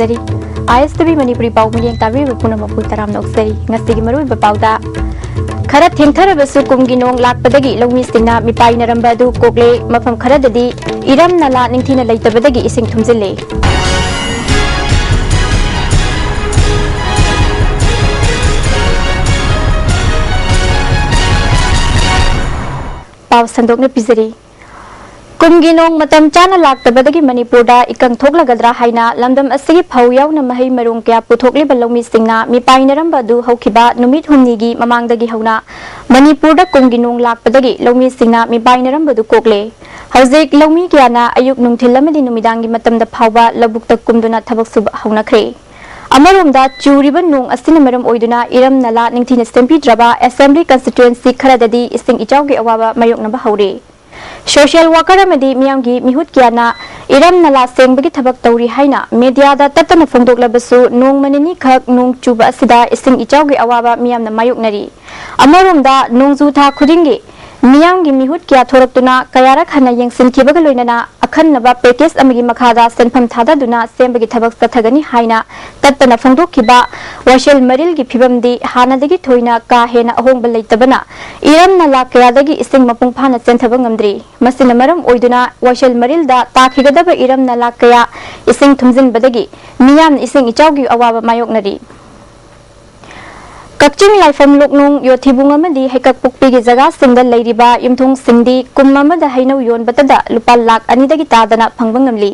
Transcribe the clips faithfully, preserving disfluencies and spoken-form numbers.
ꯖꯔꯤ꯫ ꯑꯥꯏ ꯑꯦꯁ T V Manipuri ꯄꯥꯎ ꯃꯤꯠꯌꯦꯡ ꯇꯥꯕꯤꯔꯤꯕ ꯄꯨꯝꯅꯃꯛꯄꯨ ꯇꯔꯥꯝꯅ ꯑꯣꯛꯆꯔꯤ꯫ ꯉꯁꯤꯒꯤ ꯃꯔꯨꯑꯣꯏꯕ ꯄꯥꯎꯗ, ꯈꯔ ꯊꯦꯡꯊꯔꯕꯁꯨ ꯀꯨꯝꯒꯤ ꯅꯣꯡ ꯂꯥꯛꯄꯗꯒꯤ ꯂꯧꯃꯤꯁꯤꯡꯅ ꯃꯤꯄꯥꯏꯅꯔꯝꯕ ꯑꯗꯨ ꯀꯣꯛꯂꯦ꯫ ꯃꯐꯝ ꯈꯔꯗꯗꯤ ꯏꯔꯝ ꯅꯂꯥ ꯅꯤꯡꯊꯤꯅ ꯂꯩꯇꯕꯗꯒꯤ ꯏꯁꯤꯡ ꯊꯨꯝꯖꯤꯜꯂꯦ꯫ ꯄꯥꯎ ꯁꯟꯗꯣꯛꯅ ꯄꯤꯖꯔꯤ꯫ ꯀꯨꯝꯒꯤ ꯅꯣꯡ ꯃꯇꯝ ꯆꯥꯅ ꯂꯥꯛꯇꯕꯗꯒꯤ ꯃꯅꯤꯄꯨꯔꯗ ꯏꯀꯪ ꯊꯣꯛꯂꯒꯗ꯭ꯔꯥ ꯍꯥꯏꯅ ꯂꯝꯗꯝ ꯑꯁꯤꯒꯤ ꯐꯧ ꯌꯥꯎꯅ ꯃꯍꯩ ꯃꯔꯣꯡ ꯀꯌꯥ ꯄꯨꯊꯣꯛꯂꯤꯕ ꯂꯧꯃꯤꯁꯤꯡꯅ ꯃꯤꯄꯥꯏꯅꯔꯝꯕ ꯑꯗꯨ ꯍꯧꯈꯤꯕ ꯅꯨꯃꯤꯠ ꯍꯨꯝꯅꯤꯒꯤ ꯃꯃꯥꯡꯗꯒꯤ ꯍꯧꯅ ꯃꯅꯤꯄꯨꯔꯗ ꯀꯨꯝꯒꯤ ꯅꯣꯡ ꯂꯥꯛꯄꯗꯒꯤ ꯂꯧꯃꯤꯁꯤꯡꯅ ꯃꯤꯄꯥꯏꯅꯔꯝꯕꯗꯨ ꯀꯣꯛꯂꯦ꯫ ꯍꯧꯖꯤꯛ ꯂꯧꯃꯤ ꯀꯌꯥꯅ ꯑꯌꯨꯛ ꯅꯨꯡꯊꯤꯜ ꯑꯃꯗꯤ ꯅꯨꯃꯤꯗꯥꯡꯒꯤ ꯃꯇꯝꯗ ꯐꯥꯎꯕ ꯂꯧꯕꯨꯛꯇ ꯀꯨꯝꯗꯨꯅ ꯊꯕꯛ ꯁꯨꯕ ꯍꯧꯅꯈ꯭ꯔꯦ꯫ ꯑꯃꯔꯣꯝꯗ, ꯆꯨꯔꯤꯕ ꯅꯣꯡ ꯑꯁꯤꯅ ꯃꯔꯝ ꯑꯣꯏꯗꯨꯅ ꯏꯔꯝ ꯅꯂꯥ ꯅꯤꯡꯊꯤꯅ ꯁꯦꯝꯕꯤꯗ꯭ꯔꯕ ꯑꯦꯁꯦꯝꯕ꯭ꯂꯤ ꯀꯟꯁꯇꯤꯇ꯭ꯋꯦꯟꯁꯤ ꯈꯔꯗꯗꯤ ꯏꯁꯤꯡ ꯏꯆꯥꯎꯒꯤ ꯑꯋꯥꯕ ꯃꯥꯌꯣꯛꯅꯕ ꯍꯧꯔꯦ꯫ ꯁꯣꯁꯤꯌꯦꯜ ꯋꯥꯀꯔ ꯑꯃꯗꯤ ꯃꯤꯌꯥꯝꯒꯤ ꯃꯤꯍꯨꯠ ꯀꯌꯥꯅ ꯏꯔꯝ ꯅꯂꯥ ꯁꯦꯡꯕꯒꯤ ꯊꯕꯛ ꯇꯧꯔꯤ ꯍꯥꯏꯅ ꯃꯦꯗꯤꯌꯥꯗ ꯇꯠꯇꯅ ꯐꯣꯡꯗꯣꯛꯂꯕꯁꯨ, ꯅꯣꯡꯃ ꯅꯤꯅꯤ ꯈꯛ ꯅꯣꯡ ꯆꯨꯕ ꯑꯁꯤꯗ ꯏꯁꯤꯡ ꯏꯆꯥꯎꯒꯤ ꯑꯋꯥꯕ ꯃꯤꯌꯥꯝꯅ ꯃꯥꯌꯣꯛꯅꯔꯤ꯫ ꯑꯃꯔꯣꯝꯗ, ꯅꯣꯡꯖꯨ ꯊꯥ ꯈꯨꯗꯤꯡꯒꯤ ꯃꯤꯌꯥꯝꯒꯤ ꯃꯤꯍꯨꯠ ꯀꯌꯥ ꯊꯣꯔꯛꯇꯨꯅ ꯀꯌꯥꯔꯛ ꯍꯟꯅ ꯌꯦꯡꯁꯤꯟꯈꯤꯕꯒ ꯂꯣꯏꯅꯅ ꯑꯈꯟꯅꯕ ꯄꯦꯀꯦꯖ ꯑꯃꯒꯤ ꯃꯈꯥꯗ ꯁꯦꯟꯐꯝ ꯊꯥꯗꯗꯨꯅ ꯁꯦꯝꯕꯒꯤ ꯊꯕꯛ ꯆꯠꯊꯒꯅꯤ ꯍꯥꯏꯅ ꯇꯠꯇꯅ ꯐꯣꯡꯗꯣꯛꯈꯤꯕ ꯋꯥꯏꯁꯦꯜ ꯃꯔꯤꯜꯒꯤ ꯐꯤꯕꯝꯗꯤ ꯍꯥꯟꯅꯗꯒꯤ ꯊꯣꯏꯅ ꯀꯥ ꯍꯦꯟꯅ ꯑꯍꯣꯡꯕ ꯂꯩꯇꯕꯅ ꯏꯔꯝ ꯅꯂꯥ ꯀꯌꯥꯗꯒꯤ ꯏꯁꯤꯡ ꯃꯄꯨꯡ ꯐꯥꯅ ꯆꯦꯟꯊꯕ ꯉꯝꯗ꯭ꯔꯤ꯫ ꯃꯁꯤꯅ ꯃꯔꯝ ꯑꯣꯏꯗꯨꯅ ꯋꯥꯏꯁꯦꯜ ꯃꯔꯤꯜꯗ ꯇꯥꯈꯤꯒꯗꯕ ꯏꯔꯝ ꯅꯂꯥ ꯀꯌꯥ ꯏꯁꯤꯡ ꯊꯨꯝꯖꯤꯟꯕꯗꯒꯤ ꯃꯤꯌꯥꯝꯅ ꯏꯁꯤꯡ ꯏꯆꯥꯎꯒꯤ ꯑꯋꯥꯕ ꯃꯥꯌꯣꯛꯅꯔꯤ꯫ ꯀꯛꯆꯤꯡ ꯂꯥꯏꯐꯝ ꯂꯣꯛꯅꯨꯡ, ꯌꯣꯊꯤꯕꯨꯡ ꯑꯃꯗꯤ ꯍꯩꯀꯛꯄꯣꯛꯄꯤꯒꯤ ꯖꯒꯥꯁꯤꯡꯗ ꯂꯩꯔꯤꯕ ꯌꯨꯝꯊꯣꯡꯁꯤꯡꯗꯤ ꯀꯨꯝ ꯑꯃꯗ ꯍꯩꯅꯧ ꯌꯣꯟꯕꯇꯗ ꯂꯨꯄꯥ ꯂꯥꯈ ꯑꯅꯤꯗꯒꯤ ꯇꯥꯗꯅ ꯐꯪꯕ ꯉꯝꯂꯤ꯫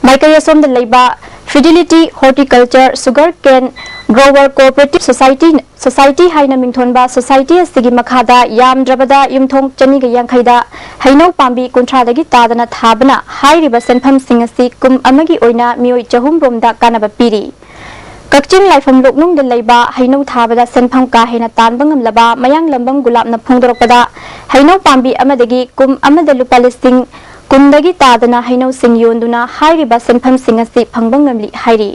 ꯃꯥꯏꯀꯩ ꯑꯁꯣꯝꯗ ꯂꯩꯕ Fidelity Horticulture Sugar Cane Grower Cooperative Society, Society ꯍꯥꯏꯅ ꯃꯤꯡꯊꯣꯟꯕ ꯁꯣꯁꯥꯏꯇꯤ ꯑꯁꯤꯒꯤ ꯃꯈꯥꯗ ꯌꯥꯝꯗ꯭ꯔꯕꯗ ꯌꯨꯝꯊꯣꯡ ꯆꯅꯤꯒ ꯌꯥꯡꯈꯩꯗ ꯍꯩꯅꯧ ꯄꯥꯝꯕꯤ ꯀꯨꯟꯊ꯭ꯔꯥꯗꯒꯤ ꯇꯥꯗꯅ ꯊꯥꯕꯅ ꯍꯥꯏꯔꯤꯕ ꯁꯦꯟꯐꯝꯁꯤꯡ ꯑꯁꯤ ꯀꯨꯝ ꯑꯃꯒꯤ ꯑꯣꯏꯅ ꯃꯤꯑꯣꯏ ꯆꯍꯨꯝ ꯔꯣꯝꯗ ꯀꯥꯟꯅꯕ ꯄꯤꯔꯤ꯫ ꯀꯛꯆꯤꯡ ꯂꯥꯏꯐꯝ ꯂꯣꯛꯅꯨꯡꯗ ꯂꯩꯕ ꯍꯩꯅꯧ ꯊꯥꯕꯗ ꯁꯦꯟꯐꯝ ꯀꯥ ꯍꯦꯟꯅ ꯇꯥꯟꯕ ꯉꯝꯂꯕ ꯃꯌꯥꯡꯂꯝꯕꯝ ꯒꯨꯂꯥꯞꯅ ꯐꯣꯡꯗꯣꯔꯛꯄꯗ, ꯍꯩꯅꯧ ꯄꯥꯝꯕꯤ ꯑꯃꯗꯒꯤ ꯀꯨꯝ ꯑꯃꯗ ꯂꯨꯄꯥ ꯂꯤꯁꯤꯡ ꯀꯨꯟꯗꯒꯤ ꯇꯥꯗꯅ ꯍꯩꯅꯧꯁꯤꯡ ꯌꯣꯟꯗꯨꯅ ꯍꯥꯏꯔꯤꯕ ꯁꯦꯟꯐꯝꯁꯤꯡ ꯑꯁꯤ ꯐꯪꯕ ꯉꯝꯂꯤ ꯍꯥꯏꯔꯤ꯫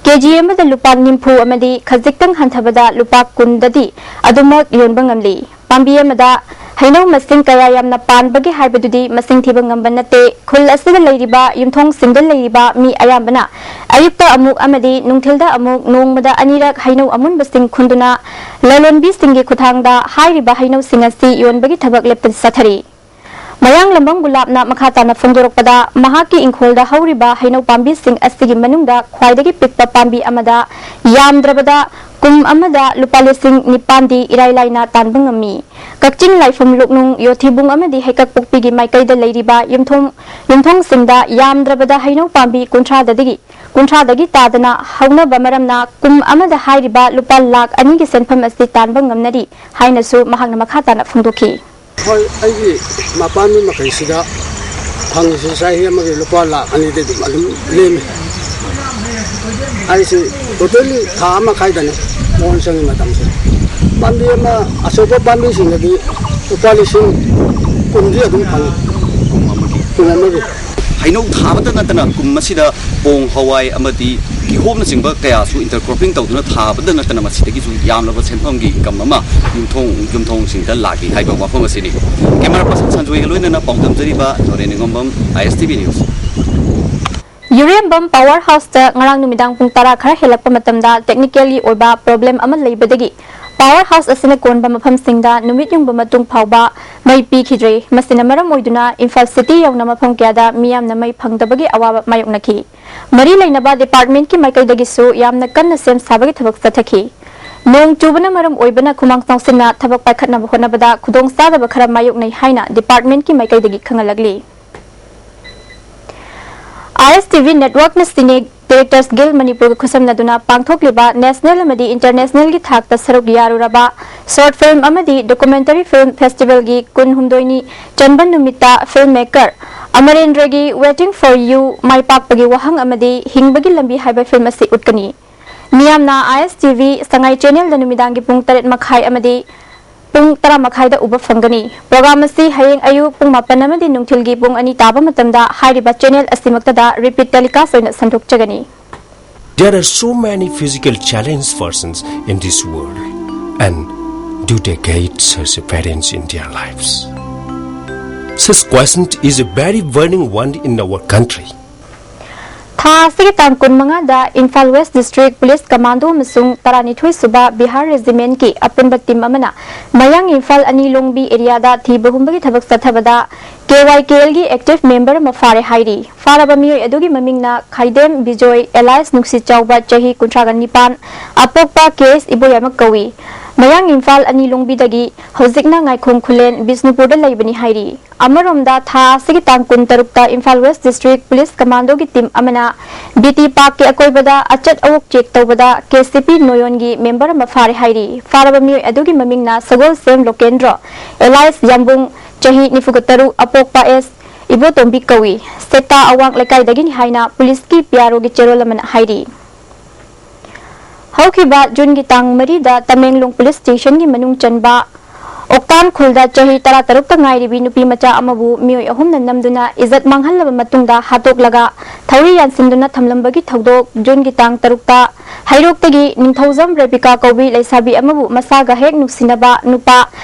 ꯀꯦꯖꯤ ꯑꯃꯗ ꯂꯨꯄꯥ ꯅꯤꯐꯨ ꯑꯃꯗꯤ ꯈꯖꯤꯛꯇꯪ ꯍꯟꯊꯕꯗ ꯂꯨꯄꯥ ꯀꯨꯟꯗꯗꯤ ꯑꯗꯨꯃꯛ ꯌꯣꯟꯕ ꯉꯝꯂꯤ꯫ ꯄꯥꯝꯕꯤ ꯑꯃꯗ ꯍꯩꯅꯧ ꯃꯁꯤꯡ ꯀꯌꯥ ꯌꯥꯝꯅ ꯄꯥꯟꯕꯒꯦ ꯍꯥꯏꯕꯗꯨꯗꯤ ꯃꯁꯤꯡ ꯊꯤꯕ ꯉꯝꯕ ꯅꯠꯇꯦ꯫ ꯈꯨꯜ ꯑꯁꯤꯗ ꯂꯩꯔꯤꯕ ꯌꯨꯝꯊꯣꯡꯁꯤꯡꯗ ꯂꯩꯔꯤꯕ ꯃꯤ ꯑꯌꯥꯝꯕꯅ ꯑꯌꯨꯛꯇ ꯑꯃꯨꯛ ꯑꯃꯗꯤ ꯅꯨꯡꯊꯤꯜꯗ ꯑꯃꯨꯛ ꯅꯣꯡꯃꯗ ꯑꯅꯤꯔꯛ ꯍꯩꯅꯧ ꯑꯃꯨꯟꯕꯁꯤꯡ ꯈꯨꯟꯗꯨꯅ ꯂꯂꯣꯟꯕꯤꯁꯤꯡꯒꯤ ꯈꯨꯠꯊꯥꯡꯗ ꯍꯥꯏꯔꯤꯕ ꯍꯩꯅꯧꯁꯤꯡ ꯑꯁꯤ ꯌꯣꯟꯕꯒꯤ ꯊꯕꯛ ꯂꯦꯞꯇꯅ ꯆꯠꯊꯔꯤ꯫ ꯃꯌꯥꯡꯂꯝꯕꯝ ꯒꯨꯂꯥꯞꯅ ꯃꯈꯥ ꯇꯥꯅ ꯐꯣꯡꯗꯣꯔꯛꯄꯗ, ꯃꯍꯥꯛꯀꯤ ꯏꯪꯈꯣꯜꯗ ꯍꯧꯔꯤꯕ ꯍꯩꯅꯧ ꯄꯥꯝꯕꯤꯁꯤꯡ ꯑꯁꯤꯒꯤ ꯃꯅꯨꯡꯗ ꯈ꯭ꯋꯥꯏꯗꯒꯤ ꯄꯤꯛꯄ ꯄꯥꯝꯕꯤ ꯑꯃꯗ ꯌꯥꯝꯗ꯭ꯔꯕꯗ ꯀꯨꯝ ꯑꯃꯗ ꯂꯨꯄꯥ ꯂꯤꯁꯤꯡ ꯅꯤꯄꯥꯟꯗꯤ ꯏꯔꯥꯏ ꯂꯥꯏꯅ ꯇꯥꯟꯕ ꯉꯝꯃꯤ꯫ ꯀꯛꯆꯤꯡ, ꯂꯥꯏꯐꯝ, ꯂꯨꯛꯅꯨꯡ, ꯌꯣꯊꯤꯕꯨꯡ ꯑꯃꯗꯤ ꯍꯩꯀꯛꯄꯣꯛꯄꯤꯒꯤ ꯃꯥꯏꯀꯩꯗ ꯂꯩꯔꯤꯕ ꯌꯨꯝꯊꯣꯡ, ꯌꯨꯝꯊꯣꯡꯁꯤꯡꯗ ꯌꯥꯝꯗ꯭ꯔꯕꯗ ꯍꯩꯅꯧ ꯄꯥꯝꯕꯤ ꯀꯨꯟꯊ꯭ꯔꯥꯗꯒꯤ, ꯀꯨꯟꯊ꯭ꯔꯥꯗꯒꯤ ꯇꯥꯗꯅ ꯍꯧꯅꯕ ꯃꯔꯝꯅ ꯀꯨꯝ ꯑꯃꯗ ꯍꯥꯏꯔꯤꯕ ꯂꯨꯄꯥ ꯂꯥꯈ ꯑꯅꯤꯒꯤ ꯁꯦꯟꯐꯝ ꯑꯁꯤ ꯇꯥꯟꯕ ꯉꯝꯅꯔꯤ ꯍꯥꯏꯅꯁꯨ ꯃꯍꯥꯛꯅ ꯃꯈꯥ ꯇꯥꯅ ꯐꯣꯡꯗꯣꯛꯈꯤ꯫ ꯍꯣꯏ, ꯑꯩꯒꯤ ꯃꯄꯥꯟꯕꯤ ꯃꯈꯩꯁꯤꯗ ꯐꯪꯉꯤꯁꯤ ꯆꯍꯤ ꯑꯃꯒꯤ ꯂꯨꯄꯥ ꯂꯥꯈ ꯑꯅꯤꯗꯤ ꯑꯗꯨꯝ ꯑꯗꯨꯝ ꯂꯦꯝꯃꯤ꯫ ꯑꯩꯁꯤ ꯇꯣꯇꯦꯜꯂꯤ ꯊꯥ ꯑꯃ ꯃꯈꯥꯏꯗꯅꯤ ꯃꯉꯣꯟ ꯆꯪꯉꯤ ꯃꯇꯝꯁꯦ꯫ ꯄꯥꯝꯕꯤ ꯑꯃ ꯑꯆꯧꯕ ꯄꯥꯝꯕꯤꯁꯤꯡꯗꯗꯤ ꯂꯨꯄꯥ ꯂꯤꯁꯤꯡ ꯀꯨꯟꯗꯤ ꯑꯗꯨꯝ ꯐꯪꯉꯤ꯫ ꯀꯨꯝ ꯑꯃꯒꯤ꯫ ꯍꯩꯅꯧ ꯊꯥꯕꯇ ꯅꯠꯇꯅ ꯀꯨꯝ ꯑꯁꯤꯗ ꯄꯣꯡ, ꯍꯋꯥꯏ ꯑꯃꯗꯤ ꯀꯤꯍꯣꯝꯅꯆꯤꯡꯕ ꯀꯌꯥꯁꯨ ꯏꯟꯇꯔꯀ꯭ꯔꯣꯞꯄꯤꯡ ꯇꯧꯗꯨꯅ ꯊꯥꯕꯇ ꯅꯠꯇꯅ ꯃꯁꯤꯗꯒꯤꯁꯨ ꯌꯥꯝꯂꯕ ꯁꯦꯟꯐꯝꯒꯤ ꯏꯟꯀꯝ ꯑꯃ ꯌꯨꯝꯊꯣꯡ ꯌꯨꯝꯊꯣꯡꯁꯤꯡꯗ ꯂꯥꯛꯂꯤ ꯍꯥꯏꯕ ꯋꯥꯐꯝ ꯑꯁꯤꯅꯤ꯫ ꯀꯦꯃꯦꯔꯥ ꯄꯥꯔꯁꯟ ꯁꯟꯖꯣꯏꯒ ꯂꯣꯏꯅꯅ ꯄꯥꯎꯗꯝꯖꯔꯤꯕ ꯅꯣꯔꯦꯟ ꯅꯤꯉꯣꯝꯕꯝ, ISTV News꯫ ꯌꯨꯔꯦꯝꯕꯝ ꯄꯥꯋꯔ ꯍꯥꯎꯁꯇ ꯉꯔꯥꯡ ꯅꯨꯃꯤꯗꯥꯡ ꯄꯨꯡ ꯇꯔꯥ ꯈꯔ ꯍꯦꯜꯂꯛꯄ ꯃꯇꯝꯗ ꯇꯦꯛꯅꯤꯀꯦꯜꯒꯤ ꯑꯣꯏꯕ ꯄ꯭ꯔꯣꯕ꯭ꯂꯦꯝ ꯑꯃ ꯂꯩꯕꯗꯒꯤ ꯄꯥꯋꯔ ꯍꯥꯎꯁ ꯑꯁꯤꯅ ꯀꯣꯟꯕ ꯃꯐꯝꯁꯤꯡꯗ ꯅꯨꯃꯤꯠ ꯌꯨꯡꯕ ꯃꯇꯨꯡ ꯐꯥꯎꯕ ꯃꯩ ꯄꯤꯈꯤꯗ꯭ꯔꯦ꯫ ꯃꯁꯤꯅ ꯃꯔꯝ ꯑꯣꯏꯗꯨꯅ ꯏꯝꯐꯥꯜ ꯁꯤꯇꯤ ꯌꯧꯅ ꯃꯐꯝ ꯀꯌꯥꯗ ꯃꯤꯌꯥꯝꯅ ꯃꯩ ꯐꯪꯗꯕꯒꯤ ꯑꯋꯥꯕ ꯃꯥꯌꯣꯛꯅꯈꯤ꯫ ꯃꯔꯤ ꯂꯩꯅꯕ ꯗꯤꯄꯥꯔꯠꯃꯦꯟꯠꯀꯤ ꯃꯥꯏꯀꯩꯗꯒꯤꯁꯨ ꯌꯥꯝꯅ ꯀꯟꯅ ꯁꯦꯝ ꯁꯥꯕꯒꯤ ꯊꯕꯛ ꯆꯠꯊꯈꯤ꯫ ꯅꯣꯡ ꯆꯨꯕꯅ ꯃꯔꯝ ꯑꯣꯏꯕꯅ ꯈꯨꯃꯥꯡ ꯆꯥꯎꯁꯤꯟꯅ ꯊꯕꯛ ꯄꯥꯏꯈꯠꯅꯕ ꯍꯣꯠꯅꯕꯗ ꯈꯨꯗꯣꯡꯆꯥꯗꯕ ꯈꯔ ꯃꯥꯌꯣꯛꯅꯩ ꯍꯥꯏꯅ ꯗꯤꯄꯥꯔꯠꯃꯦꯟꯠꯀꯤ ꯃꯥꯏꯀꯩꯗꯒꯤ ꯈꯪꯍꯜꯂꯛꯂꯤ꯫ ISTV Networkꯅ Cine Directors Guild ꯃꯅꯤꯄꯨꯔꯒ ꯈꯨꯠꯁꯝꯅꯗꯨꯅ ꯄꯥꯡꯊꯣꯛꯂꯤꯕ ꯅꯦꯁꯅꯦꯜ ꯑꯃꯗꯤ ꯏꯟꯇꯔꯅꯦꯁꯅꯦꯜꯒꯤ ꯊꯥꯛꯇ ꯁꯔꯨꯛ ꯌꯥꯔꯨꯔꯕ ꯁꯣꯔꯠ ꯐꯤꯜꯝ ꯑꯃꯗꯤ ꯗꯣꯀꯨꯃꯦꯟꯇꯔꯤ ꯐꯤꯜꯝ ꯐꯦꯁꯇꯤꯚꯦꯜꯒꯤ ꯀꯨꯟꯍꯨꯝꯗꯣꯏꯅꯤ ꯆꯟꯕ ꯅꯨꯃꯤꯠꯇ ꯐꯤꯜꯝ ꯃꯦꯀꯔ ꯑꯃꯔꯦꯟꯗ꯭ꯔꯒꯤ Waiting for You ꯃꯥꯏ ꯄꯥꯛꯄꯒꯤ ꯋꯥꯍꯪ ꯑꯃꯗꯤ ꯍꯤꯡꯕꯒꯤ ꯂꯝꯕꯤ ꯍꯥꯏꯕ ꯐꯤꯜꯝ ꯑꯁꯤ ꯎꯠꯀꯅꯤ꯫ ꯃꯤꯌꯥꯝꯅ ISTV ꯁꯉꯥꯏ ꯆꯦꯅꯦꯜꯗ ꯅꯨꯃꯤꯗꯥꯡꯒꯤ ꯄꯨꯡ ꯇꯔꯦꯠ ꯃꯈꯥꯏ ꯑꯃꯗꯤ ꯄꯨꯡ ꯇꯔꯥ ꯃꯈꯥꯏꯗ ꯎꯕ ꯐꯪꯒꯅꯤ꯫ ꯄ꯭ꯔꯣꯒ꯭ꯔꯥꯝ ꯑꯁꯤ ꯍꯌꯦꯡ ꯑꯌꯨꯛ ꯄꯨꯡ ꯃꯥꯄꯟ ꯑꯃꯗꯤ ꯅꯨꯡꯊꯤꯜꯒꯤ ꯄꯨꯡ ꯑꯅꯤ ꯇꯥꯕ ꯃꯇꯝꯗ ꯍꯥꯏꯔꯤꯕ ꯆꯦꯅꯦꯜ ꯑꯁꯤꯃꯛꯇꯗ ꯔꯤꯄꯤꯠ ꯇꯦꯂꯤꯀꯥꯁ ꯑꯣꯏꯅ ꯁꯟꯗꯣꯛꯆꯒꯅꯤ꯫ There are so many physical challenged persons in this world, and Do they get such a parents in their lives? Such question is a very burning one in our country. ꯊꯥ ꯑꯁꯤꯒꯤ ꯇꯥꯡ ꯀꯨꯟꯃꯉꯥꯗ Imphal west district police commando ꯑꯃꯁꯨꯡ ꯇꯔꯥꯅꯤꯊꯣꯏ ꯁꯨꯕ ꯕꯤꯍꯥꯔ ꯔꯦꯖꯤꯃꯦꯟꯠꯀꯤ ꯑꯄꯨꯟꯕ team ꯑꯃꯅ ꯃꯌꯥꯡ ꯏꯝꯐꯥꯜ ꯑꯅꯤ ꯂꯣꯡꯕꯤ ꯑꯦꯔꯤꯌꯥꯗ ꯊꯤꯕ ꯍꯨꯝꯕꯒꯤ ꯊꯕꯛ ꯆꯠꯊꯕꯗ ꯀꯦꯋꯥꯏꯀꯦꯑꯦꯜꯒꯤ ꯑꯦꯛꯇꯤꯚ ꯃꯦꯝꯕꯔ ꯑꯃ ꯐꯥꯔꯦ ꯍꯥꯏꯔꯤ꯫ ꯐꯥꯔꯕ ꯃꯤꯑꯣꯏ ꯑꯗꯨꯒꯤ ꯃꯃꯤꯡꯅ ꯈꯥꯏꯗꯦꯝ ꯕꯤꯖꯣꯏ ꯑꯦꯂꯥꯏꯁ ꯅꯨꯡꯁꯤꯠ ꯆꯥꯎꯕ ꯆꯍꯤ ꯀꯨꯟꯊ꯭ꯔꯥꯒ ꯅꯤꯄꯥꯟ, ꯑꯄꯣꯛꯄ ꯀꯦ ꯑꯦꯁ ꯏꯕꯣꯌꯥꯏꯃ ꯀꯧꯏ꯫ ꯃꯌꯥꯡ ꯏꯝꯐꯥꯜ ꯑꯅꯤ ꯂꯣꯡꯕꯤꯗꯒꯤ ꯍꯧꯖꯤꯛꯅ ꯉꯥꯏꯈꯣꯡ ꯈꯨꯂꯦꯟ ꯕꯤꯁꯅꯨꯄꯨꯔꯗ ꯂꯩꯕꯅꯤ ꯍꯥꯏꯔꯤ꯫ ꯑꯃꯔꯣꯝꯗ ꯊꯥ ꯑꯁꯤꯒꯤ ꯇꯥꯡ ꯀꯨꯟꯇꯔꯨꯛꯇ ꯏꯝꯐꯥꯜ ꯋꯦꯁ ꯗꯤꯁꯇ꯭ꯔꯤꯛ ꯄꯨꯂꯤꯁ ꯀꯃꯥꯟꯗꯣꯒꯤ ꯇꯤꯝ ꯑꯃꯅ ꯕꯤ ꯇꯤ ꯄꯥꯔꯛꯀꯤ ꯑꯀꯣꯏꯕꯗ ꯑꯆꯠ ꯑꯋꯣꯛ ꯆꯦꯛ ꯇꯧꯕꯗ ꯀꯦ ꯁꯤ ꯄꯤ ꯅꯣꯌꯣꯟꯒꯤ ꯃꯦꯝꯕꯔ ꯑꯃ ꯐꯥꯔꯦ ꯍꯥꯏꯔꯤ꯫ ꯐꯥꯔꯕ ꯃꯤꯑꯣꯏ ꯑꯗꯨꯒꯤ ꯃꯃꯤꯡꯅ ꯁꯒꯣꯜꯁꯦꯝ ꯂꯣꯀꯦꯟꯗ꯭ꯔꯣ, ꯑꯦꯂꯥꯏꯁ ꯌꯥꯝꯕꯨꯡ, ꯆꯍꯤ ꯅꯤꯐꯨꯒ ꯇꯔꯨꯛ, ꯑꯄꯣꯛꯄ ꯑꯦꯁ ꯏꯕꯣꯇꯣꯝꯕꯤ ꯀꯧꯏ꯫ ꯁꯦꯛꯇꯥ ꯑꯋꯥꯡ ꯂꯩꯀꯥꯏꯗꯒꯤꯅꯤ ꯍꯥꯏꯅ ꯄꯨꯂꯤꯁꯀꯤ ꯄꯤ ꯑꯥꯔ ꯑꯣꯒꯤ ꯆꯦꯔꯣꯜ ꯑꯃꯅ ꯍꯥꯏꯔꯤ꯫ ꯍꯧꯈꯤꯕ ꯖꯨꯟꯒꯤ ꯇꯥꯡ ꯃꯔꯤꯗ ꯇꯃꯦꯡꯂꯣꯡ ꯄꯨꯂꯤꯁ ꯁ꯭ꯇꯦꯁꯟꯒꯤ ꯃꯅꯨꯡ ꯆꯟꯕ ꯑꯣꯛꯇꯥꯟ ꯈꯨꯜꯗ ꯆꯍꯤ ꯇꯔꯥꯇꯔꯨꯛꯇ ꯉꯥꯏꯔꯤꯕꯤ ꯅꯨꯄꯤ ꯃꯆꯥ ꯑꯃꯕꯨ ꯃꯤꯑꯣꯏ ꯑꯍꯨꯝꯅ ꯅꯝꯗꯨꯅ ꯏꯖꯠ ꯃꯥꯡꯍꯜꯂꯕ ꯃꯇꯨꯡꯗ ꯍꯥꯠꯇꯣꯛꯂꯒ ꯊꯧꯔꯤ ꯌꯥꯟꯁꯤꯟꯗꯨꯅ ꯊꯝꯂꯝꯕꯒꯤ ꯊꯧꯗꯣꯛ ꯖꯨꯟꯒꯤ ꯇꯥꯡ ꯇꯔꯨꯛꯇ ꯍꯩꯔꯣꯛꯇꯒꯤ ꯅꯤꯡꯊꯧꯖꯝ ꯔꯦꯕꯤꯀꯥ ꯀꯧꯕꯤ ꯂꯩꯁꯥꯕꯤ ꯑꯃꯕꯨ ꯃꯁꯥꯒ ꯍꯦꯛ ꯅꯨꯡꯁꯤꯅꯕ ꯅꯨꯄꯥ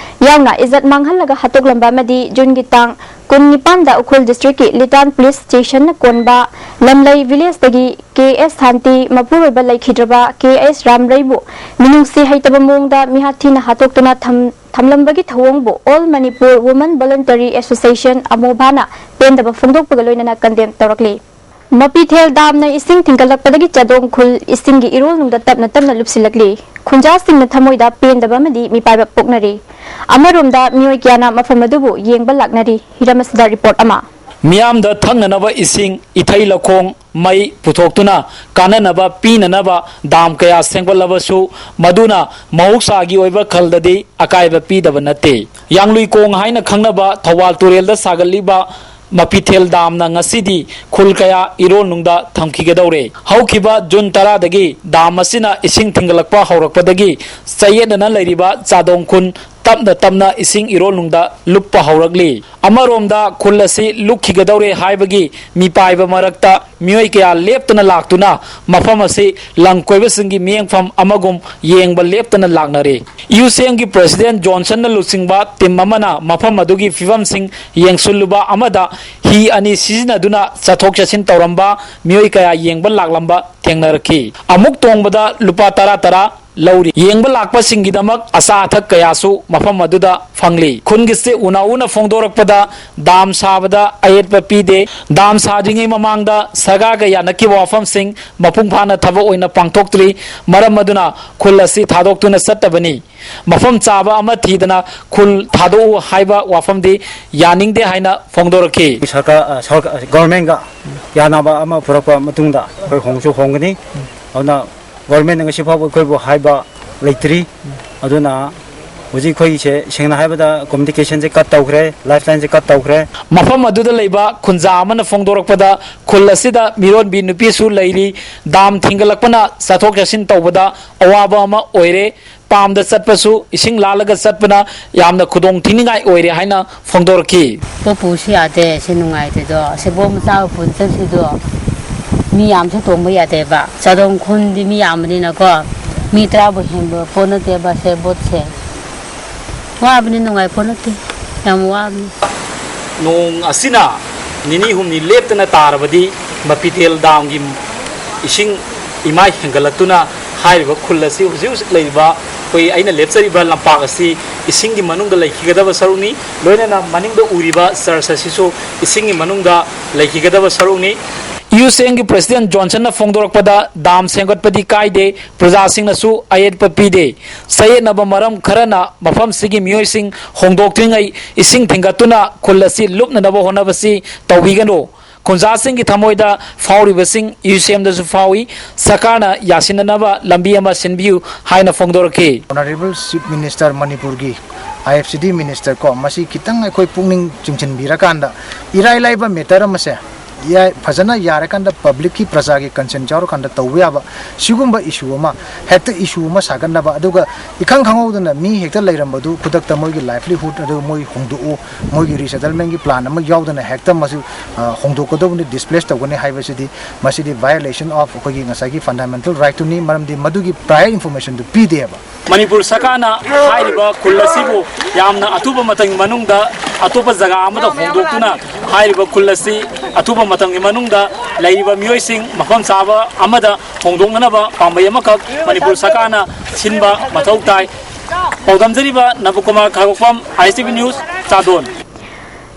ꯌꯥꯎꯅ ꯏꯖꯠ ꯃꯥꯡꯍꯜꯂꯒ ꯍꯥꯠꯇꯣꯛꯂꯝꯕ ꯑꯃꯗꯤ ꯖꯨꯟꯒꯤ ꯇꯥꯡ ꯀꯨꯟꯅꯤꯄꯥꯟꯗ ꯎꯈ꯭ꯔꯨꯜ ꯗꯤꯁꯇ꯭ꯔꯤꯛꯀꯤ ꯂꯤꯇꯥꯟ ꯄꯨꯂꯤꯁ ꯁ꯭ꯇꯦꯁꯟꯅ ꯀꯣꯟꯕ ꯂꯝꯂꯩ ꯚꯤꯂꯦꯖꯇꯒꯤ ꯀꯦ ꯑꯦꯁ ꯁꯥꯟꯇꯤ ꯃꯄꯨꯔꯣꯏꯕ ꯂꯩꯈꯤꯗ꯭ꯔꯕ ꯀꯦ ꯑꯦꯁ ꯔꯥꯝꯔꯩꯕꯨ ꯃꯤꯅꯨꯡꯁꯤ ꯍꯩꯇꯕ ꯃꯑꯣꯡꯗ ꯃꯤꯍꯥꯠ ꯊꯤꯅ ꯍꯥꯠꯇꯣꯛꯇꯨꯅ ꯊꯝ- ꯊꯝꯂꯝꯕꯒꯤ ꯊꯧꯑꯣꯡꯕꯨ All Manipur Women Voluntary Association, ꯑꯃꯣꯚꯥꯅ ꯄꯦꯟꯗꯕ ꯐꯣꯡꯗꯣꯛꯄꯒ ꯂꯣꯏꯅꯅ ꯀꯟꯗꯦꯝ ꯇꯧꯔꯛꯂꯤ꯫ ꯃꯄꯤꯊꯦꯜ ꯗꯥꯝꯅ ꯏꯁꯤꯡ ꯊꯤꯡꯒꯠꯂꯛꯄꯗꯒꯤ ꯆꯥꯗꯣꯡ ꯈꯨꯜ ꯏꯁꯤꯡꯒꯤ ꯏꯔꯣꯜꯅꯨꯡꯗ ꯇꯞꯅ ꯇꯞꯅ ꯂꯨꯞꯁꯤꯜꯂꯛꯂꯤ꯫ ꯈꯨꯟꯖꯥꯁꯤꯡꯅ ꯊꯃꯣꯏꯗ ꯄꯦꯟꯗꯕ ꯑꯃꯗꯤ ꯃꯤꯄꯥꯏꯕ ꯄꯣꯛꯅꯔꯤ꯫ ꯑꯃꯔꯣꯝꯗ ꯃꯤꯑꯣꯏ ꯀꯌꯥꯅ ꯃꯐꯝ ꯑꯗꯨꯕꯨ ꯌꯦꯡꯕ ꯂꯥꯛꯅꯔꯤ꯫ ꯍꯤꯔꯝ ꯑꯁꯤꯗ ꯔꯤꯄꯣꯔꯠ ꯑꯃ꯫ ꯃꯤꯌꯥꯝꯗ ꯊꯛꯅꯅꯕ ꯏꯁꯤꯡ, ꯏꯊꯩ ꯂꯧꯈꯣꯡ, ꯃꯩ ꯄꯨꯊꯣꯛꯇꯨꯅ ꯀꯥꯟꯅꯅꯕ ꯄꯤꯅꯅꯕ ꯗꯥꯝ ꯀꯌꯥ ꯁꯦꯝꯒꯠꯂꯕꯁꯨ ꯃꯗꯨꯅ ꯃꯍꯧꯁꯥꯒꯤ ꯑꯣꯏꯕ ꯈꯜꯗꯗꯤ ꯑꯀꯥꯏꯕ ꯄꯤꯗꯕ ꯅꯠꯇꯦ꯫ ꯌꯥꯡꯂꯨꯏꯀꯣꯡ ꯍꯥꯏꯅ ꯈꯪꯅꯕ ꯊꯧꯕꯥꯜ ꯇꯨꯔꯦꯜꯗ ꯁꯥꯒꯠꯂꯤꯕ ꯃꯄꯤꯊꯦꯜ ꯗꯥꯝꯅ ꯉꯁꯤꯗꯤ ꯈꯨꯜ ꯀꯌꯥ ꯏꯔꯣꯜꯅꯨꯡꯗ ꯊꯝꯈꯤꯒꯗꯧꯔꯦ꯫ ꯍꯧꯈꯤꯕ ꯖꯨꯟ ꯇꯔꯥꯗꯒꯤ ꯗꯥꯝ ꯑꯁꯤꯅ ꯏꯁꯤꯡ ꯊꯤꯡꯒꯠꯂꯛꯄ ꯍꯧꯔꯛꯄꯗꯒꯤ ꯆꯌꯦꯠꯅꯅ ꯂꯩꯔꯤꯕ ꯆꯥꯗꯣꯡ ꯈꯨꯟ ꯇꯞꯅ ꯇꯞꯅ ꯏꯁꯤꯡ ꯏꯔꯣꯜꯅꯨꯡꯗ ꯂꯨꯞꯄ ꯍꯧꯔꯛꯂꯤ꯫ ꯑꯃꯔꯣꯝꯗ ꯈꯨꯜ ꯑꯁꯤ ꯂꯨꯞꯈꯤꯒꯗꯧꯔꯦ ꯍꯥꯏꯕꯒꯤ ꯃꯤꯄꯥꯏꯕ ꯃꯔꯛꯇ ꯃꯤꯑꯣꯏ ꯀꯌꯥ ꯂꯦꯞꯇꯅ ꯂꯥꯛꯇꯨꯅ ꯃꯐꯝ ꯑꯁꯤ ꯂꯝ ꯀꯣꯏꯕꯁꯤꯡꯒꯤ ꯃꯤꯠꯌꯦꯡꯐꯝ ꯑꯃꯒꯨꯝ ꯌꯦꯡꯕ ꯂꯦꯞꯇꯅ ꯂꯥꯛꯅꯔꯤ꯫ ꯌꯨ ꯁꯤ ꯑꯦꯝꯒꯤ ꯄ꯭ꯔꯁꯤꯗꯦꯟ ꯖꯣꯟꯁꯟꯅ ꯂꯨꯆꯤꯡꯕ ꯇꯤꯝ ꯑꯃꯅ ꯃꯐꯝ ꯑꯗꯨꯒꯤ ꯐꯤꯕꯝꯁꯤꯡ ꯌꯦꯡꯁꯤꯜꯂꯨꯕ ꯑꯃꯗ ꯍꯤ ꯑꯅꯤ ꯁꯤꯖꯤꯟꯅꯗꯨꯅ ꯆꯠꯊꯣꯛ ꯆꯠꯁꯤꯟ ꯇꯧꯔꯝꯕ ꯃꯤꯑꯣꯏ ꯀꯌꯥ ꯌꯦꯡꯕ ꯂꯥꯛꯂꯝꯕ ꯊꯦꯡꯅꯔꯛꯈꯤ꯫ ꯑꯃꯨꯛ ꯇꯣꯡꯕꯗ ꯂꯨꯄꯥ ꯇꯔꯥ ꯇꯔꯥ ꯂꯧꯔꯤ꯫ ꯌꯦꯡꯕ ꯂꯥꯛꯄꯁꯤꯡꯒꯤꯗꯃꯛ ꯑꯆꯥ ꯑꯊꯛ ꯀꯌꯥꯁꯨ ꯃꯐꯝ ꯑꯗꯨꯗ ꯐꯪꯂꯤ꯫ ꯈꯨꯟꯒꯤ ꯁꯤ ꯎꯅꯥꯎꯅ ꯐꯣꯡꯗꯣꯔꯛꯄꯗ, ꯗꯥꯝ ꯁꯥꯕꯗ ꯑꯌꯦꯠꯄ ꯄꯤꯗꯦ꯫ ꯗꯥꯝ ꯁꯥꯗ꯭ꯔꯤꯉꯩ ꯃꯃꯥꯡꯗ ꯁꯔꯀꯥꯔꯒ ꯌꯥꯅꯈꯤꯕ ꯋꯥꯐꯝꯁꯤꯡ ꯃꯄꯨꯡ ꯐꯥꯅ ꯊꯕꯛ ꯑꯣꯏꯅ ꯄꯥꯡꯊꯣꯛꯇ꯭ꯔꯤ꯫ ꯃꯔꯝ ꯑꯗꯨꯅ ꯈꯨꯜ ꯑꯁꯤ ꯊꯥꯗꯣꯛꯇꯨꯅ ꯆꯠꯇꯕꯅꯤ꯫ ꯃꯐꯝ ꯆꯥꯕ ꯑꯃ ꯊꯤꯗꯅ ꯈꯨꯜ ꯊꯥꯗꯣꯛꯎ ꯍꯥꯏꯕ ꯋꯥꯐꯝꯗꯤ ꯌꯥꯅꯤꯡꯗꯦ ꯍꯥꯏꯅ ꯐꯣꯡꯗꯣꯔꯛꯈꯤ꯫ ꯁꯔꯀꯥꯔ, ꯑ, ꯁꯔꯀꯥꯔ, ꯒꯣꯔꯃꯦꯟꯒ ꯌꯥꯅꯕ ꯑꯃ ꯄꯨꯔꯛꯄ ꯃꯇꯨꯡꯗ ꯑꯩꯈꯣꯏ ꯍꯣꯡꯁꯨ ꯍꯣꯡꯒꯅꯤ꯫ ꯑꯗꯨꯅ ꯒꯣꯔꯃꯦꯟꯅ ꯉꯁꯤ ꯐꯥꯎꯕ ꯑꯩꯈꯣꯏꯕꯨ ꯍꯥꯏꯕ ꯂꯩꯇ꯭ꯔꯤ꯫ ꯑꯗꯨꯅ ꯍꯧꯖꯤꯛ ꯑꯩꯈꯣꯏꯒꯤꯁꯦ, ꯁꯦꯡꯅ ꯍꯥꯏꯕꯗ, ꯀꯝꯃ꯭ꯌꯨꯅꯤꯀꯦꯁꯟꯁꯦ ꯀꯠ ꯇꯧꯈ꯭ꯔꯦ, ꯂꯥꯏꯐ ꯂꯥꯏꯟꯁꯦ ꯀꯠ ꯇꯧꯈ꯭ꯔꯦ꯫ ꯃꯐꯝ ꯑꯗꯨꯗ ꯂꯩꯕ ꯈꯨꯟꯖꯥ ꯑꯃꯅ ꯐꯣꯡꯗꯣꯔꯛꯄꯗ, ꯈꯨꯜ ꯑꯁꯤꯗ ꯃꯤꯔꯣꯟꯕꯤ ꯅꯨꯄꯤꯁꯨ ꯂꯩꯔꯤ꯫ ꯗꯥꯝ ꯊꯤꯡꯒꯠꯂꯛꯄꯅ ꯆꯠꯊꯣꯛ ꯆꯠꯁꯤꯟ ꯇꯧꯕꯗ ꯑꯋꯥꯕ ꯑꯃ ꯑꯣꯏꯔꯦ꯫ ꯄꯥꯝꯗ ꯆꯠꯄꯁꯨ ꯏꯁꯤꯡ ꯂꯥꯜꯂꯒ ꯆꯠꯄꯅ ꯌꯥꯝꯅ ꯈꯨꯗꯣꯡ ꯊꯤꯅꯤꯡꯉꯥꯏ ꯑꯣꯏꯔꯦ ꯍꯥꯏꯅ ꯐꯣꯡꯗꯣꯔꯛꯈꯤ꯫ ꯄꯣꯄꯨꯁꯨ ꯌꯥꯗꯦ, ꯁꯤ ꯅꯨꯡꯉꯥꯏꯇꯦꯗꯣ꯫ ꯁꯦ ꯕꯣꯠ ꯃꯆꯥ ꯄꯨꯟ ꯆꯠꯁꯤꯗꯣ꯫ ꯃꯤ ꯌꯥꯝꯁꯨ ꯇꯣꯡꯕ ꯌꯥꯗꯦꯕ꯫ ꯆꯥꯗꯣꯡ ꯈꯨꯟꯗꯤ ꯃꯤ ꯌꯥꯝꯕꯅꯤꯅꯀꯣ꯫ ꯃꯤ ꯇꯔꯥꯕꯨ ꯍꯦꯟꯕ ꯄꯣꯠ ꯅꯠꯇꯦꯕ ꯁꯦ ꯕꯣꯠꯁꯦ꯫ ꯋꯥꯕꯅꯤ, ꯅꯨꯡꯉꯥꯏ ꯄꯣꯠ ꯅꯠꯇꯦ꯫ ꯌꯥꯝ ꯋꯥꯕꯅꯤ꯫ ꯅꯣꯡ ꯑꯁꯤꯅ ꯅꯤꯅꯤ ꯍꯨꯝꯅꯤ ꯂꯦꯞꯇꯅ ꯇꯥꯔꯕꯗꯤ ꯃꯄꯤꯇꯦꯜ ꯗꯥꯝꯒꯤ ꯏꯁꯤꯡ ꯏꯃꯥꯏ ꯍꯦꯟꯒꯠꯂꯛꯇꯨꯅ ꯍꯥꯏꯔꯤꯕ ꯈꯨꯜ ꯑꯁꯤ ꯍꯧꯖꯤꯛ ꯍꯧꯖꯤꯛ ꯂꯩꯔꯤꯕ ꯑꯩꯈꯣꯏ ꯑꯩꯅ ꯂꯦꯞꯆꯔꯤꯕ ꯂꯝꯄꯥꯛ ꯑꯁꯤ ꯏꯁꯤꯡꯒꯤ ꯃꯅꯨꯡꯗ ꯂꯩꯈꯤꯒꯗꯕ ꯁꯔꯨꯛꯅꯤ꯫ ꯂꯣꯏꯅꯅ ꯃꯅꯤꯡꯗ ꯎꯔꯤꯕ ꯆꯔꯆ ꯑꯁꯤꯁꯨ ꯏꯁꯤꯡꯒꯤ ꯃꯅꯨꯡꯗ ꯂꯩꯈꯤꯒꯗꯕ ꯁꯔꯨꯛꯅꯤ꯫ ꯌꯨ ꯁꯤ ꯑꯦꯝꯒꯤ ꯄ꯭ꯔꯁꯤꯗꯦꯟ ꯖꯣꯟꯁꯟꯅ ꯐꯣꯡꯗꯣꯔꯛꯄꯗ, ꯗꯥꯝ ꯁꯦꯝꯒꯠꯄꯗꯤ ꯀꯥꯏꯗꯦ, ꯄ꯭ꯔꯖꯥꯁꯤꯡꯅꯁꯨ ꯑꯌꯦꯠꯄ ꯄꯤꯗꯦ꯫ ꯆꯌꯦꯠꯅꯕ ꯃꯔꯝ ꯈꯔꯅ ꯃꯐꯝꯁꯤꯒꯤ ꯃꯤꯑꯣꯏꯁꯤꯡ ꯍꯣꯡꯗꯣꯛꯇ꯭ꯔꯤꯉꯩ ꯏꯁꯤꯡ ꯊꯤꯡꯒꯠꯇꯨꯅ ꯈꯨꯜ ꯑꯁꯤ ꯂꯨꯞꯅꯅꯕ ꯍꯣꯠꯅꯕꯁꯤ ꯇꯧꯕꯤꯒꯅꯨ꯫ ꯈꯨꯟꯖꯥꯁꯤꯡꯒꯤ ꯊꯃꯣꯏꯗ ꯐꯥꯎꯔꯤꯕꯁꯤꯡ ꯌꯨ ꯁꯤ ꯑꯦꯝꯗꯁꯨ ꯐꯥꯎꯏ꯫ ꯁꯔꯀꯥꯔꯅ ꯌꯥꯁꯤꯟꯅꯅꯕ ꯂꯝꯕꯤ ꯑꯃ ꯁꯤꯟꯕꯤꯌꯨ ꯍꯥꯏꯅ ꯐꯣꯡꯗꯣꯔꯛꯈꯤ꯫ Honourable Chief Minister ꯃꯅꯤꯄꯨꯔꯒꯤ, ꯑꯥꯏ ꯑꯦꯐ ꯁꯤ ꯗꯤ ꯃꯤꯅꯤꯁꯇꯔ ꯀꯣ, ꯃꯁꯤ ꯈꯤꯇꯪ ꯑꯩꯈꯣꯏ ꯄꯨꯛꯅꯤꯡ ꯆꯤꯡꯁꯤꯟꯕꯤꯔꯀꯥꯟꯗ, ꯏꯔꯥꯏ ꯂꯥꯏꯕ ꯃꯦꯇꯔ ꯑꯃꯁꯦ, ꯐꯖꯅ ꯌꯥꯔꯀꯥꯟꯗ ꯄꯕ꯭ꯂꯤꯛꯀꯤ, ꯄ꯭ꯔꯖꯥꯒꯤ ꯀꯟꯁꯦꯟ ꯌꯥꯎꯔꯀꯥꯟꯗ ꯇꯧꯕ ꯌꯥꯕ ꯁꯤꯒꯨꯝꯕ ꯏꯁꯨ ꯑꯃ, ꯍꯦꯛꯇ ꯏꯁꯨ ꯑꯃ ꯁꯥꯒꯠꯅꯕ, ꯑꯗꯨꯒ ꯏꯈꯪ ꯈꯪꯍꯧꯗꯅ ꯃꯤ ꯍꯦꯛꯇ ꯂꯩꯔꯝꯕꯗꯨ ꯈꯨꯗꯛꯇ ꯃꯣꯏꯒꯤ ꯂꯥꯏꯚꯂꯤꯍꯨꯗ ꯑꯗꯨ ꯃꯣꯏ ꯍꯣꯡꯗꯣꯛꯎ, ꯃꯣꯏꯒꯤ ꯔꯤꯁꯦꯇꯜꯃꯦꯟꯒꯤ ꯄ꯭ꯂꯥꯟ ꯑꯃ ꯌꯥꯎꯗꯅ ꯍꯦꯛꯇ ꯃꯁꯤ, ꯑ, ꯍꯣꯡꯗꯣꯛꯀꯗꯧꯕꯅꯤ, ꯗꯤꯁꯄ꯭ꯂꯦꯁ ꯇꯧꯒꯅꯤ ꯍꯥꯏꯕꯁꯤꯗꯤ, ꯃꯁꯤꯗꯤ violation of ꯑꯩꯈꯣꯏꯒꯤ ꯉꯁꯥꯏꯒꯤ ꯐꯟꯗꯥꯃꯦꯟꯇꯦꯜ ꯔꯥꯏꯠꯇꯨꯅꯤ꯫ ꯃꯔꯝꯗꯤ ꯃꯗꯨꯒꯤ ꯄ꯭ꯔꯥꯏꯌꯔ ꯏꯟꯐꯣꯔꯃꯦꯁꯟꯗꯨ ꯄꯤꯗꯦꯕ꯫ ꯃꯅꯤꯄꯨꯔ ꯁꯔꯀꯥꯔꯅ ꯍꯥꯏꯔꯤꯕ ꯈꯨꯜ ꯑꯁꯤꯕꯨ ꯌꯥꯝꯅ ꯑꯊꯨꯕ ꯃꯇꯝꯒꯤ ꯃꯅꯨꯡꯗ ꯑꯇꯣꯞꯄ ꯖꯒꯥ ꯑꯃꯗ ꯍꯣꯡꯗꯣꯛꯇꯨꯅ ꯍꯥꯏꯔꯤꯕ ꯈꯨꯜ ꯑꯁꯤ ꯑꯊꯨꯕ ꯃꯇꯝꯒꯤ ꯃꯅꯨꯡꯗ ꯂꯩꯔꯤꯕ ꯃꯤꯑꯣꯏꯁꯤꯡ ꯃꯐꯝ ꯆꯥꯕ ꯑꯃꯗ ꯍꯣꯡꯗꯣꯛꯅꯅꯕ ꯄꯥꯝꯕꯩ ꯑꯃꯈꯛ ꯃꯅꯤꯄꯨꯔ ꯁꯔꯀꯥꯔꯅ ꯁꯤꯟꯕ ꯃꯊꯧ ꯇꯥꯏ꯫ ꯄꯥꯎꯗꯝꯖꯔꯤꯕ ꯅꯕꯀꯨꯃꯥꯔ ꯈꯥꯏꯕꯣꯛꯄꯝ, ISTV News, ꯆꯥꯟꯗꯣꯟ꯫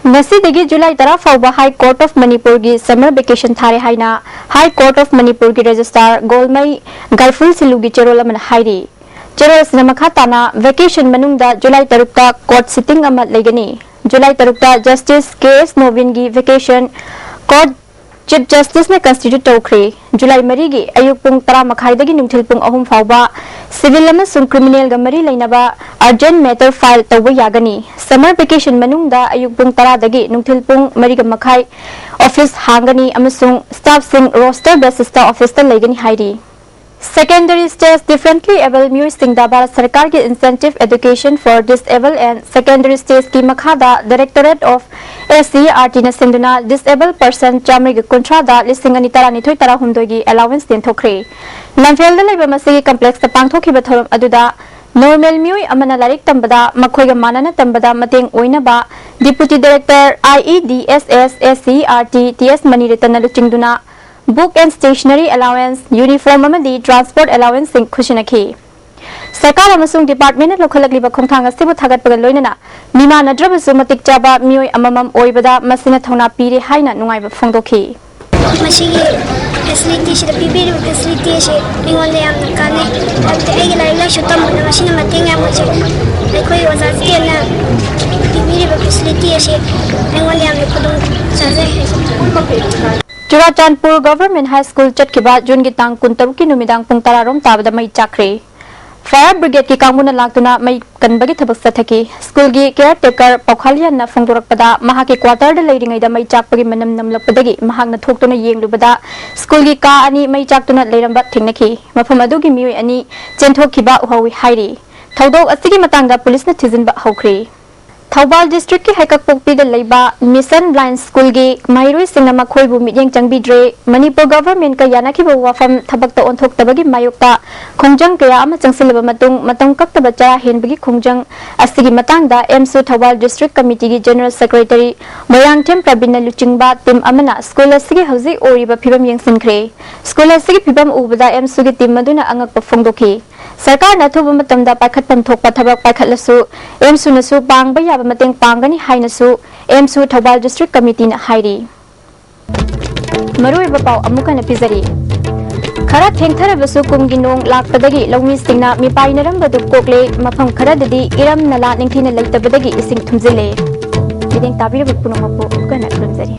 ꯉꯁꯤꯗꯒꯤ ꯖꯨꯂꯥꯏ ꯇꯔꯥ ꯐꯥꯎꯕ High Court of ꯃꯅꯤꯄꯨꯔꯒꯤ summer vacation ꯊꯥꯔꯦ ꯍꯥꯏꯅ High Court of ꯃꯅꯤꯄꯨꯔꯒꯤ registrar ꯒꯣꯜꯃꯩ ꯒꯥꯏꯐꯨꯜ ꯁꯤꯜꯂꯨꯒꯤ ꯆꯦꯔꯣꯜ ꯑꯃꯅ ꯍꯥꯏꯔꯤ꯫ ꯆꯦꯔꯣꯜ ꯑꯁꯤꯅ ꯃꯈꯥ ꯇꯥꯅ vacation ꯃꯅꯨꯡꯗ ꯖꯨꯂꯥꯏ ꯇꯔꯨꯛꯇ court sitting ꯑꯃ ꯂꯩꯒꯅꯤ꯫ ꯖꯨꯂꯥꯏ ꯇꯔꯨꯛꯇ Justice K S ꯅꯣꯕꯤꯟꯒꯤ vacation court Chief Justiceꯅ constitute ꯇꯧꯈ꯭ꯔꯦ꯫ ꯖꯨꯂꯥꯏ ꯃꯔꯤꯒꯤ ꯑꯌꯨꯛ ꯄꯨꯡ ꯇꯔꯥ ꯃꯈꯥꯏꯗꯒꯤ ꯅꯨꯡꯊꯤꯜ ꯄꯨꯡ ꯑꯍꯨꯝ ꯐꯥꯎꯕ civil ꯑꯃꯁꯨꯡ criminalꯒ ꯃꯔꯤ ꯂꯩꯅꯕ urgent matter file ꯇꯧꯕ ꯌꯥꯒꯅꯤ꯫ Summer vacation ꯃꯅꯨꯡꯗ ꯑꯌꯨꯛ ꯄꯨꯡ ꯇꯔꯥꯗꯒꯤ ꯅꯨꯡꯊꯤꯜ ꯄꯨꯡ ꯃꯔꯤꯒ ꯃꯈꯥꯏ office ꯍꯥꯡꯒꯅꯤ ꯑꯃꯁꯨꯡ staffꯁꯤꯡ roster basisꯇ officeꯇ ꯂꯩꯒꯅꯤ ꯍꯥꯏꯔꯤ꯫ Secondary stage differently abled ꯃꯤꯑꯣꯏꯁꯤꯡꯗ ꯚꯥꯔꯠ ꯁꯔꯀꯥꯔꯒꯤ Incentive Education for Disabled and Secondary Stageꯀꯤ ꯃꯈꯥꯗ Directorate of SCERTꯅ ꯁꯤꯟꯗꯨꯅ disabled person ꯆꯥꯃꯔꯤꯒ ꯀꯨꯟꯊ꯭ꯔꯥꯗ ꯂꯤꯁꯤꯡ ꯑꯅꯤ ꯇꯔꯥꯅꯤꯊꯣꯏ ꯇꯔꯥꯍꯨꯝꯗꯣꯏꯒꯤ allowance ꯌꯦꯟꯊꯣꯛꯈ꯭ꯔꯦ꯫ ꯂꯝꯐꯦꯜꯗ ꯂꯩꯕ ꯃꯁꯤꯒꯤ complexꯇ ꯄꯥꯡꯊꯣꯛꯈꯤꯕ ꯊꯧꯔꯝ ꯑꯗꯨꯗ normal ꯃꯤꯑꯣꯏ ꯑꯃꯅ ꯂꯥꯏꯔꯤꯛ ꯇꯝꯕꯗ ꯃꯈꯣꯏꯒ ꯃꯥꯟꯅꯅ ꯇꯝꯕꯗ ꯃꯇꯦꯡ ꯑꯣꯏꯅꯕ Deputy Director IEDSS SCERT T S ꯃꯅꯤꯔꯇꯟꯅ ꯂꯨꯆꯤꯡꯗꯨꯅ book and stationery allowance, uniform ꯑꯃꯗꯤ transport allowanceꯁꯤꯡ ꯈꯨꯠꯁꯤꯟꯅꯈꯤ꯫ ꯁꯔꯀꯥꯔ ꯑꯃꯁꯨꯡ departmentꯅ ꯂꯧꯈꯠꯂꯛꯂꯤꯕ ꯈꯣꯡꯊꯥꯡ ꯑꯁꯤꯕꯨ ꯊꯥꯒꯠꯄꯒ ꯂꯣꯏꯅꯅ ꯃꯤꯃꯥꯟꯅꯗ꯭ꯔꯕꯁꯨ ꯃꯇꯤꯛ ꯆꯥꯕ ꯃꯤꯑꯣꯏ ꯑꯃꯃꯝ ꯑꯣꯏꯕꯗ ꯃꯁꯤꯅ ꯊꯧꯅꯥ ꯄꯤꯔꯦ ꯍꯥꯏꯅ ꯅꯨꯡꯉꯥꯏꯕ ꯐꯣꯡꯗꯣꯛꯈꯤ꯫ ꯃꯁꯤꯒꯤ facilityꯁꯤꯗ ꯄꯤꯕꯤꯔꯤꯕ facility ꯑꯁꯤ ꯑꯩꯉꯣꯟꯗ ꯌꯥꯝꯅ ꯀꯥꯟꯅꯩ꯫ ꯍꯥꯏꯕꯗꯤ ꯑꯩꯒꯤ ꯂꯥꯏꯔꯤꯛ ꯂꯥꯏꯁꯨ ꯇꯝꯕꯗ ꯃꯁꯤꯅ ꯃꯇꯦꯡ ꯌꯥꯝ ꯑꯣꯏꯖꯩ꯫ ꯑꯩꯈꯣꯏ ꯑꯣꯖꯥ ꯖꯤꯇꯦꯟꯅ ꯄꯤꯕꯤꯔꯤꯕ facility ꯑꯁꯤ ꯑꯩꯉꯣꯟꯗ ꯌꯥꯝꯅ ꯈꯨꯗꯣꯡ ꯆꯥꯖꯩ ꯍꯥꯏꯖꯅꯤꯡꯏ꯫ ꯆꯨꯔꯥꯆꯥꯟꯄꯨꯔ Government High School ꯆꯠꯈꯤꯕ ꯖꯨꯟꯒꯤ ꯇꯥꯡ ꯀꯨꯟꯇꯔꯨꯛꯀꯤ ꯅꯨꯃꯤꯗꯥꯡ ꯄꯨꯡ ꯇꯔꯥꯔꯣꯝ ꯇꯥꯕꯗ ꯃꯩ ꯆꯥꯛꯈ꯭ꯔꯦ꯫ Fire Brigade ꯀꯤ ꯀꯥꯡꯕꯨꯅ ꯂꯥꯛꯇꯨꯅ ꯃꯩ ꯀꯟꯕꯒꯤ ꯊꯕꯛ ꯆꯠꯊꯈꯤ꯫ ꯁ꯭ꯀꯨꯜꯒꯤ caretaker ꯄꯥꯎꯈꯥꯂꯤꯌꯥꯟꯅ ꯐꯣꯡꯗꯣꯔꯛꯄꯗ, ꯃꯍꯥꯛꯀꯤ quarter ꯗ ꯂꯩꯔꯤꯉꯩꯗ ꯃꯩ ꯆꯥꯛꯄꯒꯤ ꯃꯅꯝ ꯅꯝꯂꯛꯄꯗꯒꯤ ꯃꯍꯥꯛꯅ ꯊꯣꯛꯇꯨꯅ ꯌꯦꯡꯂꯨꯕꯗ, ꯁ꯭ꯀꯨꯜꯒꯤ ꯀꯥ ꯑꯅꯤ ꯃꯩ ꯆꯥꯛꯇꯨꯅ ꯂꯩꯔꯝꯕ ꯊꯦꯡꯅꯈꯤ꯫ ꯃꯐꯝ ꯑꯗꯨꯒꯤ ꯃꯤꯑꯣꯏ ꯑꯅꯤ ꯆꯦꯟꯊꯣꯛꯈꯤꯕ ꯎꯍꯧꯏ ꯍꯥꯏꯔꯤ꯫ ꯊꯧꯗꯣꯛ ꯑꯁꯤꯒꯤ ꯃꯇꯥꯡꯗ ꯄꯨꯂꯤꯁꯅ ꯊꯤꯖꯤꯟꯕ ꯍꯧꯈ꯭ꯔꯦ꯫ ꯊꯧꯕꯥꯜ district ꯀꯤ ꯍꯩꯀꯛꯄꯣꯛꯄꯤꯗ ꯂꯩꯕ Mission Blind School ꯒꯤ ꯃꯍꯩꯔꯣꯏꯁꯤꯡꯅ ꯃꯈꯣꯏꯕꯨ ꯃꯤꯠꯌꯦꯡ ꯆꯪꯕꯤꯗ꯭ꯔꯦ꯫ ꯃꯅꯤꯄꯨꯔ government ꯀ ꯌꯥꯅꯈꯤꯕ ꯋꯥꯐꯝ ꯊꯕꯛꯇ ꯑꯣꯟꯊꯣꯛꯇꯕꯒꯤ ꯃꯥꯌꯣꯛꯇ ꯈꯣꯡꯖꯪ ꯀꯌꯥ ꯑꯃ ꯆꯪꯁꯤꯜꯂꯕ ꯃꯇꯨꯡ, ꯃꯇꯝ ꯀꯛꯇꯕ ꯆꯔꯥ ꯍꯦꯟꯕꯒꯤ ꯈꯣꯡꯖꯪ ꯑꯁꯤꯒꯤ ꯃꯇꯥꯡꯗ ꯑꯦꯝꯁꯨ ꯊꯧꯕꯥꯜ district committee ꯒꯤ general secretary ꯃꯣꯏꯔꯥꯡꯊꯦꯝ ꯄ꯭ꯔꯕꯤꯟꯅ ꯂꯨꯆꯤꯡꯕ team ꯑꯃꯅ ꯁ꯭ꯀꯨꯜ ꯑꯁꯤꯒꯤ ꯍꯧꯖꯤꯛ ꯑꯣꯏꯔꯤꯕ ꯐꯤꯕꯝ ꯌꯦꯡꯁꯤꯟꯈ꯭ꯔꯦ꯫ ꯁ꯭ꯀꯨꯜ ꯑꯁꯤꯒꯤ ꯐꯤꯕꯝ ꯎꯕꯗ ꯑꯦꯝꯁꯨꯒꯤ team ꯑꯗꯨꯅ ꯑꯉꯛꯄ ꯐꯣꯡꯗꯣꯛꯈꯤ꯫ ꯁꯔꯀꯥꯔꯅ ꯑꯊꯨꯕ ꯃꯇꯝꯗ ꯄꯥꯏꯈꯠꯐꯝ ꯊꯣꯛꯄ ꯊꯕꯛ ꯄꯥꯏꯈꯠꯂꯁꯨ, ꯑꯦꯝꯁꯨꯅꯁꯨ ꯄꯥꯡꯕ ꯌꯥꯕ ꯃꯇꯦꯡ ꯄꯥꯡꯒꯅꯤ ꯍꯥꯏꯅꯁꯨ ꯑꯦꯝꯁꯨ ꯊꯧꯕꯥꯜ district committee ꯅ ꯍꯥꯏꯔꯤ꯫ ꯃꯔꯨꯑꯣꯏꯕ ꯄꯥꯎ ꯑꯃꯨꯛ ꯍꯟꯅ ꯄꯤꯖꯔꯤ꯫ ꯈꯔ ꯊꯦꯡꯊꯔꯕꯁꯨ ꯀꯨꯝꯒꯤ ꯅꯣꯡ ꯂꯥꯛꯄꯗꯒꯤ ꯂꯧꯃꯤꯁꯤꯡꯅ ꯃꯤꯄꯥꯏꯅꯔꯝꯕꯗꯨ ꯀꯣꯛꯂꯦ꯫ ꯃꯐꯝ ꯈꯔꯗꯗꯤ ꯏꯔꯝ ꯅꯂꯥ ꯅꯤꯡꯊꯤꯅ ꯂꯩꯇꯕꯗꯒꯤ ꯏꯁꯤꯡ ꯊꯨꯝꯖꯤꯜꯂꯦ꯫ ꯃꯤꯠꯌꯦꯡ ꯇꯥꯕꯤꯔꯕ ꯄꯨꯝꯅꯃꯛꯄꯨ ꯑꯃꯨꯛ ꯍꯟꯅ ꯈꯨꯔꯨꯝꯖꯔꯤ꯫